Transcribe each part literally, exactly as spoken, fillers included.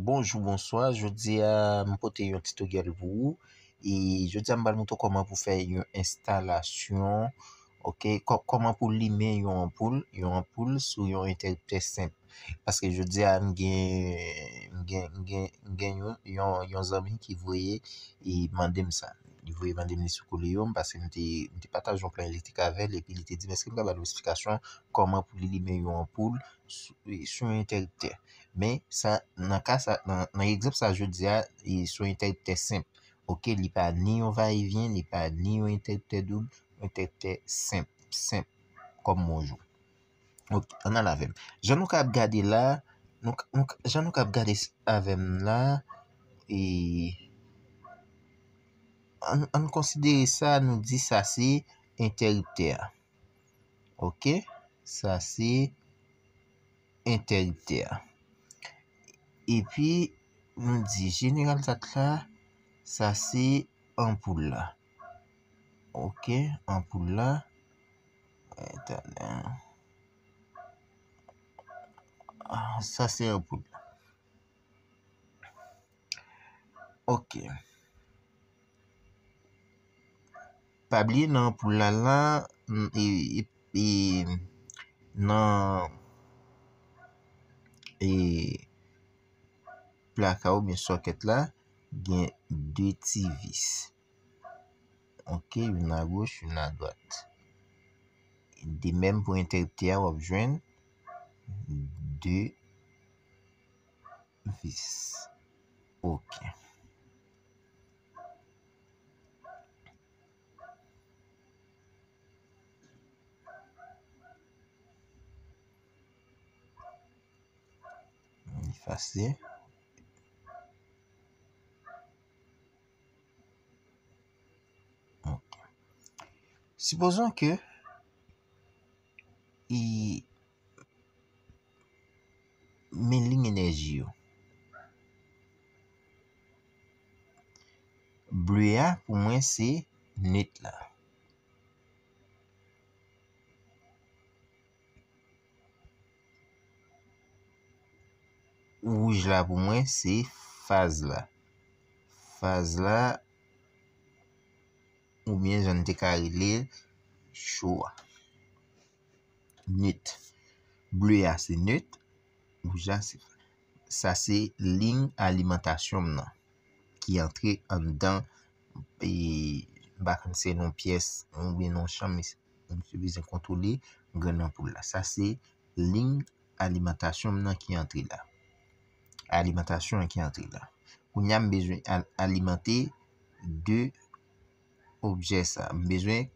Bonjou, bonswa. Jodi a, m pote yon titoryèl pou ou. E jodi a, m pral montre w kòman pou fè yon enstalasyon, oke, kò-, kòman pou limen yon anpoul, yon anpoul sou yon entèriptè senp. Paske jodi a, m gen, m gen, m gen, m gen yon, yon, yon zanmi ki voye, e mande m sa. Li voye mande m li sou Colium paske m te, m te pataje yon plan elektrik avè l, epi li te di m, èske m ka ba l yon esplikasyon kòman pou li limen yon anpoul sou, sou yon entèriptè. Men, sa, nan ka sa, nan, nan egzanp sa jodi a, e sou entèriptè senp. Oke, li pa ni yon vayevyen, li pa ni yon entèriptè doub, yon entèriptè senp, senp, kòm bonjou. Oke, ann al avè m. Jan nou ka ap gade la, nou, nou, jan nou ka ap gade s-, avè m la, e, ann, ann konsidere sa, nou di sa se entèriptè a. Oke, sa se entèriptè a. Epi, nou di jeneral dat la, sa se anpoul la. Oke, anpoul la. Attends. Ah, sa se anpoul la. Oke. Pa bliye nan anpoul la la, n-, e, e, e, nan, e, plaka oubyen sòkèt la, gen de ti vis. Oke, youn agoch, youn adwat. De menm pou entèriptè a, w ap jwenn de vis. Oke. Efase. Oke. Sipozon ke i men liy enèji yo. Ble a, pou mwen, se net la. Wouj la, pou mwen, se faz la. Faz la, oubyen jan n te ka rele l, cho a. Net. Ble a se net, wouj la se, sa se liy alimantasyon m nan ki antre anndan, e, m pa konn si se nan yon pyès oubyen nan yon chanm, misye, misye bezwen kontwole grenn anpoul la. Sa se liy alimantasyon m nan ki antre la. Alimantasyon an ki antre la. Kounye a, m bezwen al-, alimante de objè sa. M bezwen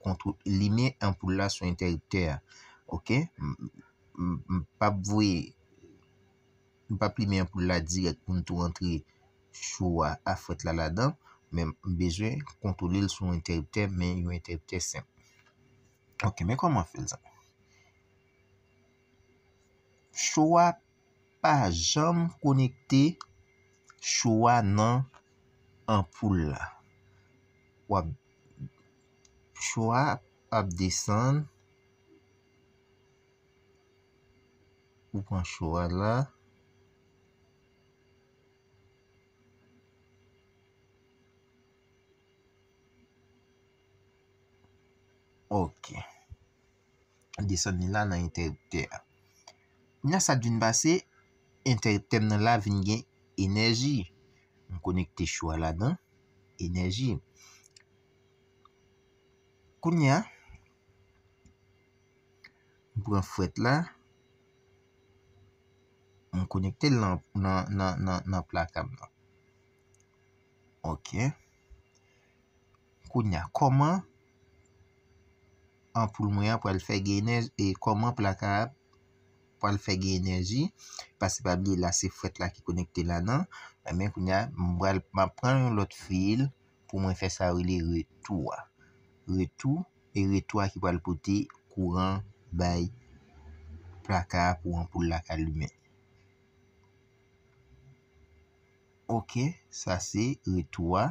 kontwo-, limen anpoul la sou entèriptè a. Oke? M, m, m p ap voye, m p ap limen anpoul la dirèk pou m tou antre cho a, a frèt la ladan, men m bezwen kontwole l sou yon entèriptè, men yon entèriptè senp. Oke, men kòman fè l sa? Cho a pa janm konekte cho a nan anpoul la. W ap, cho a ap desann. Ou pran cho a la. Oke. Desann li la nan entèriptè a. Kounye a, sa k vin pase, entèriptè m nan la vin gen enèji. M konekte cho a ladan, enèji. Kounye a, m pran frèt la, m konekte l nan, nan, nan, nan, nan plaka m nan. Oke. Kounye a, kòman anpoul mwen an pral fè gen enèji, e kòman plaka a pral fè gen enèji? Paske pa bliye, la se frèt la ki konekte ladan. Ebyen, kounye a, m pral, m ap pran yon lòt fil pou mwen fè sa yo rele retou a. Retou, e retou a ki pral pote kouran bay plaka a pou anpoul la ka limen. Oke, sa se retou a.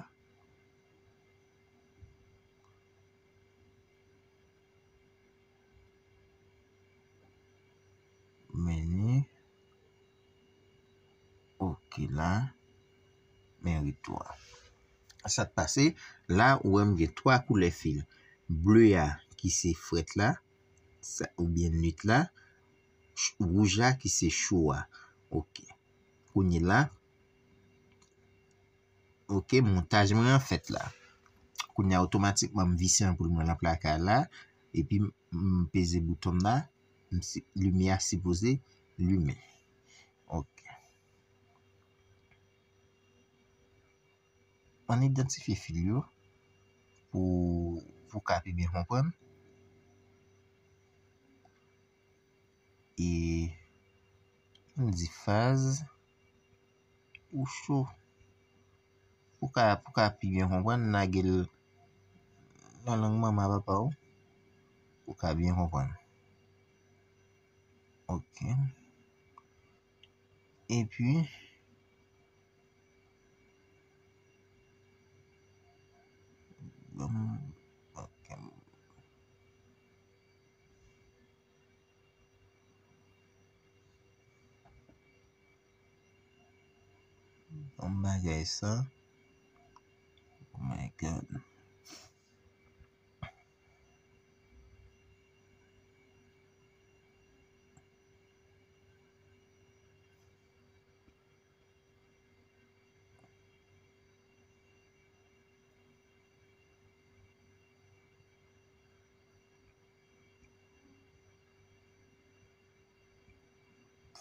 Meni. Ok. Ok la. Men ret twa. Sa k pase? La, ou wè m gen twa koulè fil. Ble a, ki se frèt la, sa, oubyen nwit la, ch-, wouj la, ki se cho a. Ok. Kounye la, ok, montaj mwen an fèt la. Kounye a, otomatikman, m vise anpoul mwen nan plaka la, epi m, m peze bouton m la, m si, limyè a sipoze limen. Ok. Ann idantifye fil yo pou, pou w ka pi byen konprann. E, ann di faz ou cho. Pou w ka, pou w ka pi byen konprann, lage l nan lang manman papa w, pou w ka byen konprann. Ok. Epi, Ban m, ok. Ban m bagay sa. Oh my God.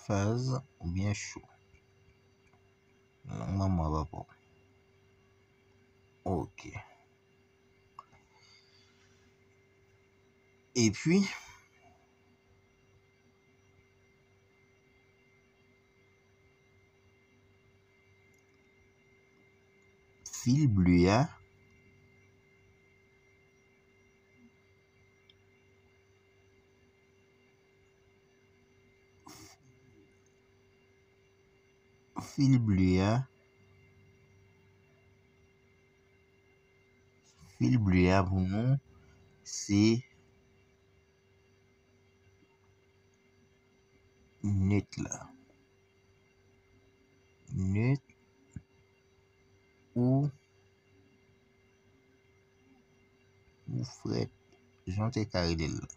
Faz oubyen cho. Lang manman papa w. Ok. Epi, fil ble a, fil ble a, fil ble a pou nou, se nwit la. Nwit ou, ou frèt, jan w te ka rele l la.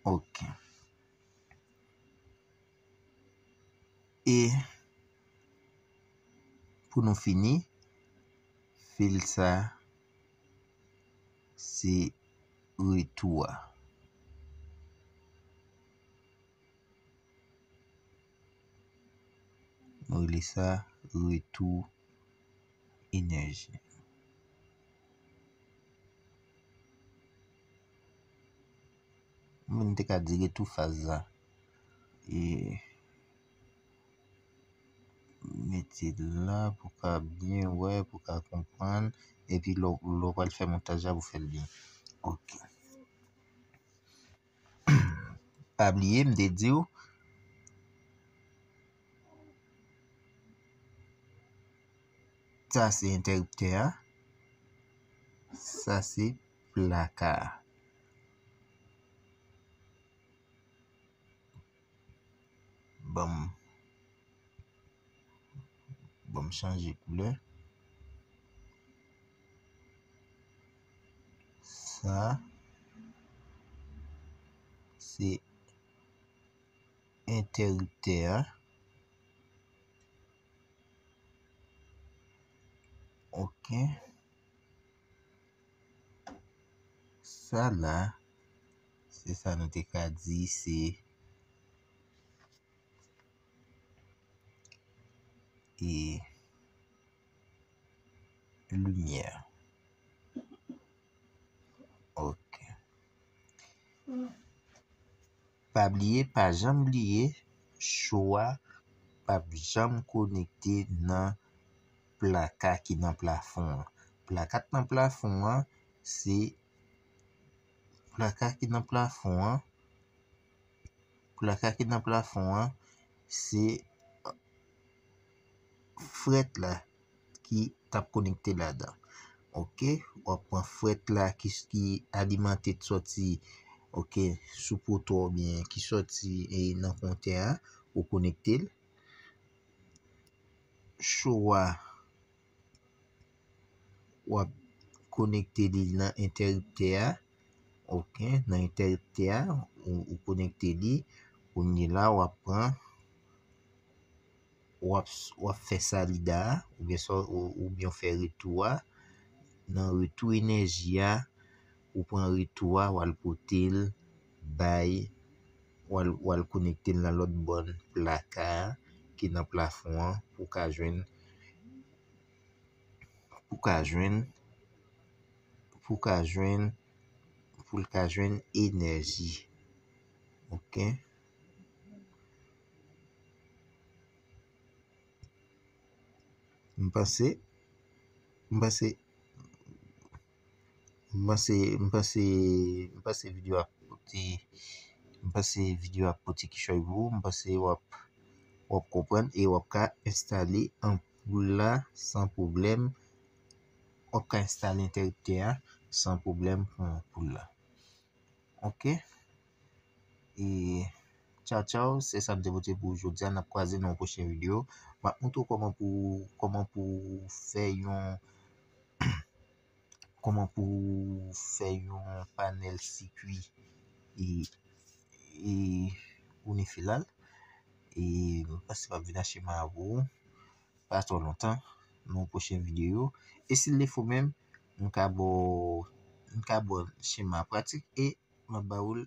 Ok. E pou nou fini, fil sa se retou a. Nou rele sa retou enèji. Mwen te ka di retou faz la. E mete l la pou ka byen wè, pou ka konprann. Epi lè w, lè w pral fè montaj la pou fè l byen. Ok. Pa bliye, m te di w, sa se entèriptè a, sa se plaka a. Ban m, ban m chanje koulè. Sa se entèriptè a. Ok. Sa la, se sa nou te ka di, se e limyè. Ok. Pa bliye, pa janm bliye, cho a p ap janm konekte nan plaka ki nan plafon an. Plaka k nan plafon an, se, plaka ki nan plafon an, plaka ki nan plafon an, se frèt la ki t ap konekte ladan. Ok, w ap pran frèt la ki, ki alimante, t sòti Ok, sou poto oubyen ki sòti e nan kontè a, ou konekte l. Cho a, w ap konekte li nan entèriptè a. Ok, nan entèriptè a, ou, ou konekte li. Kounye la, w ap pran, w ap, w ap fè salida a, oubyen sa, ou, oubyen w fè retou a. Nan retou enèji a, ou pran retou a, w al pote l bay, w al, w al konekte l nan lòt bòn plaka a ki nan plafon an pou w ka jwenn, pou w ka jwenn, pou w ka jwenn, pou l ka jwenn enèji. Ok. M panse, m panse, m panse, m panse, m panse videyo a pote, m panse videyo a pote kichòy pou ou, m panse w ap, w ap konprann e w ap ka enstale anpoul la san pwoblèm. W ap ka enstale entèriptè a san pwoblèm pou anpoul la. Ok. E tchaw, tchaw, se sa m te pote pou jodi a. N ap kwaze nan yon pwochen videyo. M ap montre w kòman pou, kòman pou fè yon, kòman pou fè yon panèl sikui e, e Unifilar. E m panse m ap vin ak chema a pou ou pa twò lontan nan yon pwochen videyo. E si l defo menm, m ka ba w, m ka ba w chema pratik e m ap ba ou l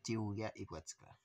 teori a e pratik la.